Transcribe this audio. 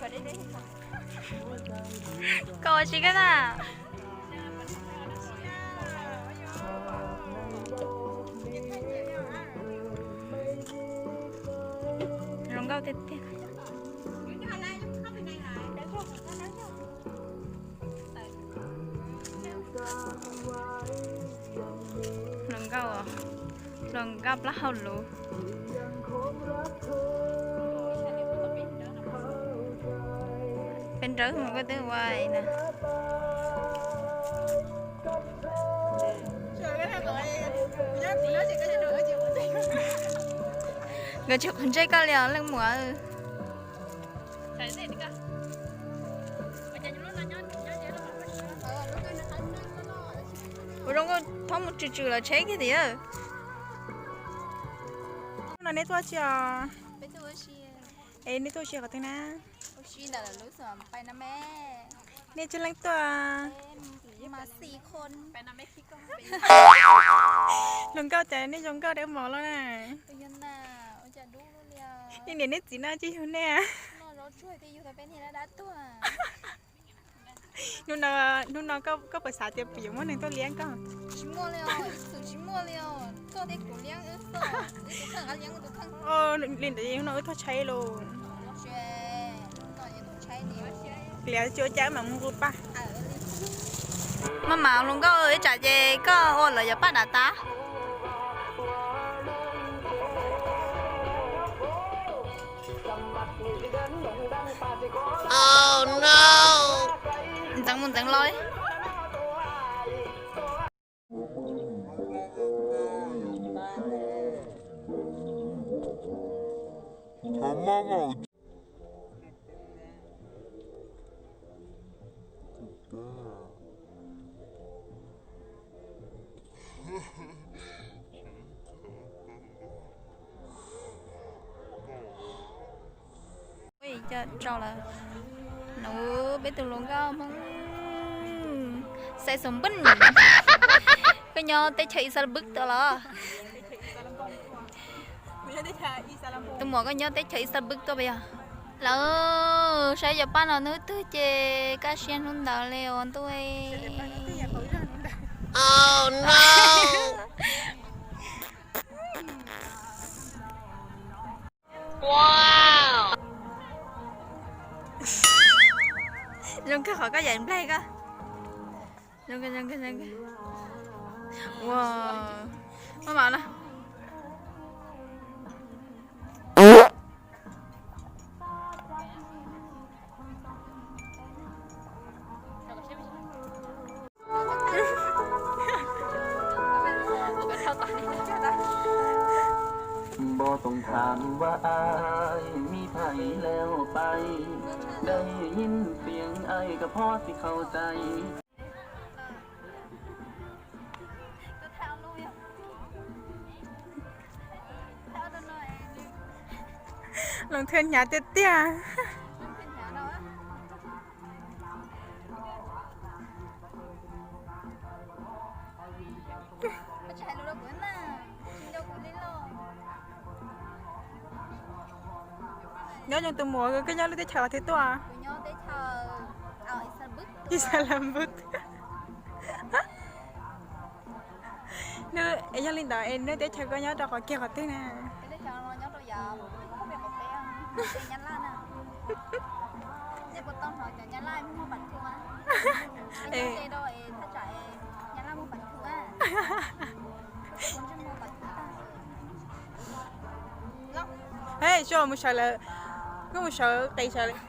Koj ua si koj na. Zoo nkauj tiag tiag. Hluas nkauj, hluas nkauj plaub hau luv. Peb nrawd mus koj twb ua na. Nkawd tsis quav ntsej koj li os leej muam. Ua zoo nkauj, thaub mus tswm tswm lawv tsheb kiag tiag. Hnub no neb tuaj tsi os? Es neb tuaj ua si qhov twg na? Nej tsawg leej tuaj? Hluas nkauj cas nej zoo nkauj dawb mos los na. Nej niam nej txiv no tsis yug nej. Hnub no koj puas xav tias puas yuav muaj neeg tuaj liab koj? Li ntawd hnub no wb tuaj tshaib lauj. Liab tsis ua cas mam mus kuv pab. Maj mam hluas nkauj, ib tsam ces koj ua lawv yuav paj dav tag. Ntxeev mus ntxeev los li. Cov rau lawm. Nub peb tus hluas nkauj Hmoob xaiv xov npwj. Koj nyob teb chaws Ixalabwb tuaj los? Tus muam koj nyob teb chaws Ixalabwb tuaj puas yog? Lawv saib cov paj no hnub twg ces kaj siab hnub ntawd li os ntuj. Zoo kawg qhov koj yaim nplaig koj. Ua, maj mam no. Loo thwj hnyav tiag tiag. Nyob zoo tus muam, koj nyob lub teb chaws twg tuaj? Ixalabwb. Yog li ntawd es neb teb chaws koj nyob rau qhov kiag qhov twg na? He, sua mus sawv lawm, koj mus sawv qis sawv lawm.